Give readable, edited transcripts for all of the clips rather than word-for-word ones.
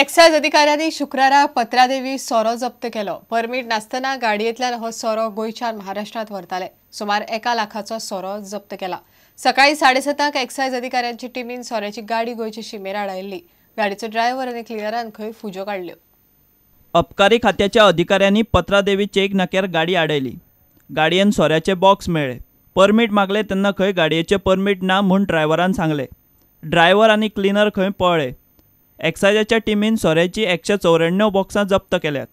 Excise अधिकाऱ्यांनी शुक्रारा पत्रादेवी सोरो जप्त केलो. परमीट नासतना गाडयेंतल्यान हो सोरो गोंयच्यान महाराष्ट्रांत व्हरताले. सुमार 1 लाखाचो सोरो जप्त केला. सकाळी 7:30 एक्सायज अधिकाऱ्यांची टिमीन सोऱ्याची गाडी गोंयचे शिमेर आडायल्ली. गाडीचो ड्रायव्हर आनी क्लिनरान खंय फुजो काडल्यो. अबकारी खात्याच्या अधिकाऱ्यांनी पत्रादेवी चेक नाक्यार गाडी आडयली. गाडयेन सोऱ्याचे बॉक्स मेळ्ळे. परमीट मागले तेन्ना खंय गाडयेचे परमीट ना म्हूण ड्रायव्हरान सांगले. ड्रायव्हर आनी क्लिनर खंय पळ्ळे. एक्सायजाच्या टिमीन सोऱ्याची 194 बॉक्सां जप्त केल्यात.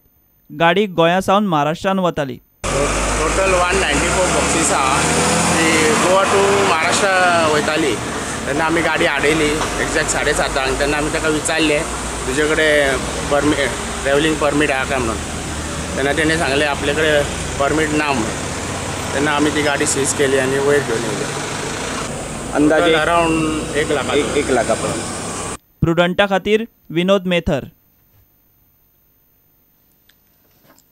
गाडी गोंया सावन महाराष्ट्रान वताली. टोटल 194 बॉक्सीस आहा ती गोवा टू महाराष्ट्र वयताली. तेन्ना आमी गाडी आडयली एक्झॅक्ट 7:30 तेन्ना आमी ताका विचारलें तुजे कडेन परमीट ट्रॅव्हलिंग परमीट आहा काय म्हणून. तेन्ना तेणें सांगलें आपले कडेन परमीट ना म्हणून. तेन्ना आमी ती गाडी सीज केली आनी वयर घेवन येयले. अंदाजे अरावंड 1 लाख 1 लाखा पर्यंत. प्रुडंटा खातीर विनोद मेथर.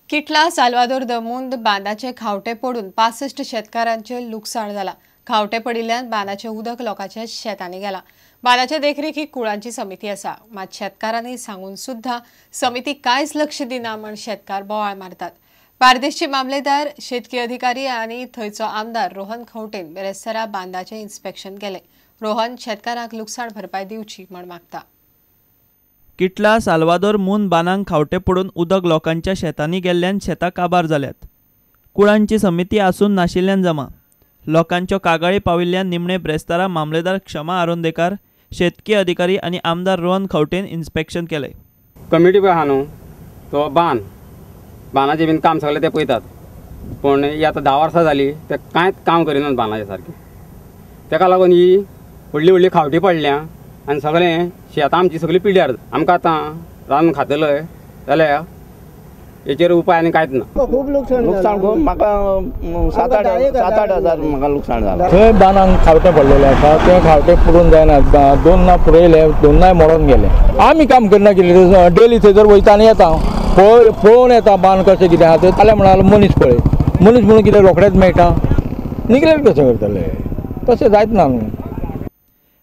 किटला साल्वादोर दमुंद बांदाचे खावटे पडून 65 शेतकारांचे लुकसाण जाला. खावटे पडिल्ल्यान बांदाचे उदक लोकांच्या शेतांनी गेला. बांदाचे देखरेखीक कुळांची समिती आसा. मात शेतकारांनी सांगून सुद्धा समिती कांयच लक्ष दिना म्हण शेतकार बोवाळ मारतात. बार्देशचे मामलेदार, शेतकी अधिकारी आनी थंयचो आमदार रोहन खंवटेन बेरेस्तारा बांदाचे इन्स्पेक्शन केले. रोहन शेतकारांक लुकसाण भरपाय दिवची म्हण मागता. किटला साल्वादोर मून बांदांक खावटे पडून उदक लोकांच्या शेतांनी गेल्ल्यान शेतां काबार जाल्यात. कुळांची समिती आसून नाशिल्ल्यान जमा. लोकांच्यो कागाळी पाविल्ल्यान निमणे ब्रेस्तारा मामलेदार क्षमा आरोंदेकार, शेतकी अधिकारी आनी आमदार रोहन खंवटेन इन्स्पेक्शन केले. कमिटी पळय आहा न्हू तो बांद बांदाचें बीन काम सगळें ते पळयतात, पूण ही आतां 10 वर्सां जाली ते कांयच काम करिनात बांदाचें सारकें. तेका लागून ही व्हडली व्हडली खावटी पडल्या आनी सगळें शेतां आमची सगळीं पिड्यार. आमकां आतां रांदून खातले जाल्यार हेचेर उपाय आनी कांयच ना. खूब लुकसाण खूब म्हाका 7-8 हजार म्हाका लुकसाण जालां. थंय बांदांक खावटें पडलेलें आसा, तें खावटें पुरोवन जायना. 2 ना पुरयले, 2 नाय मोडोन गेले. आमी काम करना कितें डेली थंयसर वयता आनी येता, पळोवन येता बांद कशें कितें आहा तें. जाल्यार म्हणालो मनीस पळय, मनीस म्हणून कितें रोखडेच मेळटा, निगलेक्ट कशें करतले, तशें जायत ना न्हू.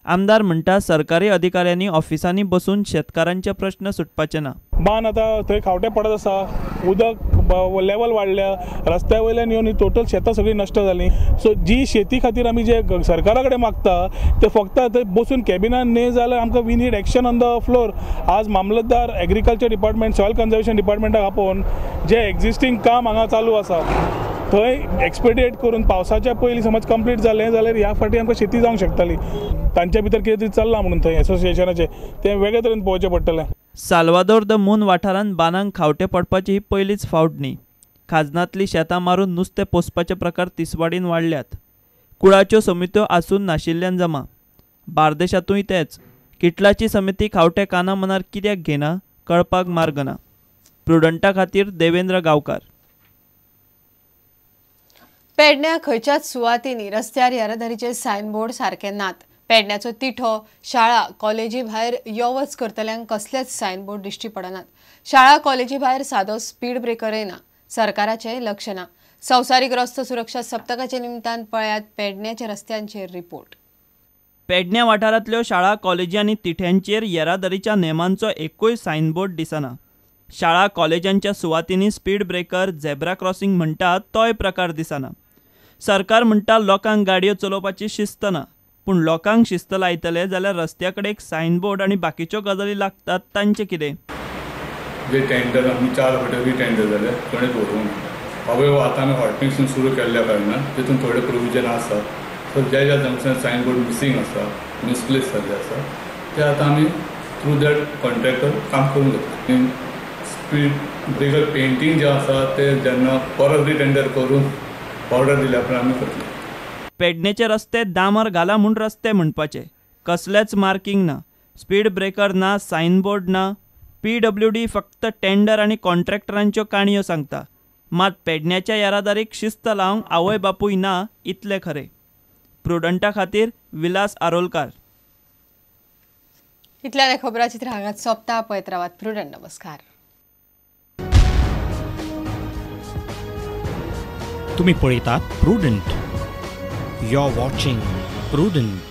आमदार म्हणटा सरकारी अधिकाऱ्यांनी ऑफिसांनी बसून शेतकारांचे प्रश्न सुटपाचे ना. बांद आतां थंय खावटे पडत आसा, उदक लेवल वाडल्या, रस्त्या वयल्यान येवन टोटल शेतां सगळीं नश्ट जालीं. सो जी शेती खातीर आमी जे सरकारा कडेन मागता ते फक्त थंय बसून कॅबिनान न्हय जाल्यार आमकां we need action on the floor. आज मामलतदार एग्रीकल्चर डिपार्टमेंट, सॉयल कन्जर्वेशन डिपार्टमेंटाक आपोवन जे एग्जिस्टींग काम हांगा चालू आसा थंय एक्सपेडिएट करून पावसाच्या पयलीं समज कंप्लीट जालें जाल्यार ह्या फावटी आमकां शेती जावंक शकताली. तांच्या भितर कितें तरी चल्लां म्हणून थंय एसोसिएशनाचें तें वेगळे तरेन पळोवचें पडटलें. साल्वादोर the moon वाठारांत बांदांक खावटे पडपाची ही पयलीच फावट न्ही. खाजनांतलीं शेतां मारून नुस्तें पोसपाचे प्रकार तिसवाडीन वाडल्यात. कुळाच्यो समित्यो आसून नाशिल्ल्यान जमा. बार्देशांतूय तेच. किटलाची समिती खावटे काना मनार कित्याक घेना कळपाक मार्ग ना. प्रुडंटा खातीर देवेंद्र गांवकार. पेडण्या खंयच्याच सुवातींनी रस्त्यार येरादारीचे सायनबोर्ड सारके नात. पेडण्याचो तिठो, शाळा, कॉलेजी भायर यो वच करतल्यांक कसलेच सायनबोर्ड दिश्टी पडनात. शाळा कॉलेजी भायर सादो स्पीड ब्रेकरय ना. सरकाराचें लक्ष ना. संवसारीक रस्तो सुरक्षा सप्तकाच्या निमतान पळयात पेडण्याच्या रस्त्यांचेर रिपोर्ट. पेडण्या वाठारांतल्यो शाळा, कॉलेजी आनी तिठ्यांचेर येरादारीच्या नेमांचो एकूय सायनबोर्ड दिसना. शाळा कॉलेजांच्या सुवातींनी स्पीड ब्रेकर, झेब्रा क्रॉसिंग म्हणटा तोय प्रकार दिसना. सरकार म्हणटा लोकांक गाडयो चलोवपाची शिस्त ना, पूण लोकांक शिस्त लायतले जाल्यार रस्त्या कडेन एक सायनबोर्ड आनी बाकीच्यो गजाली लागतात तांचें कितें? जे टेंडर आमी 4 फावटी रिटेंडर जाले कोणेच व्हरूंक ना. अवयव आतां आमी हॉटमिक्सींग सुरू केल्ल्या कारणान तितून थोडे प्रोविजन आसा. सो ज्या ज्या जंक्शनार सायनबोर्ड मिसींग आसा, मिसप्लेस जाल्ले आसा, ते आतां आमी थ्रू that contractor काम करून घेतले. स्पीड ब्रेकर पेंटींग जें आसा तें जेन्ना परत रिटेंडर करून ऑर्डर दिल्या उपरांत आमी करतले. पेडणेचे रस्ते डांबर घाला म्हूण रस्ते म्हणपाचे, कसलेच मार्किंग ना, स्पीड ब्रेकर ना, सायनबोर्ड ना. पीडब्ल्यूडी फक्त टेंडर आनी कॉन्ट्रॅक्टरांच्यो काणयो सांगता. मात पेडण्याच्या येरादारीक शिस्त लावंक आवय बापूय ना इतलें खरें. प्रुडंटा खातीर विलास आरोलकार. इतल्यान खबराचित्र हांगाच सोंपता. पळयत रावात प्रुडंट. नमस्कार. तुम्ही पळयतात Prudent. You are watching Prudent.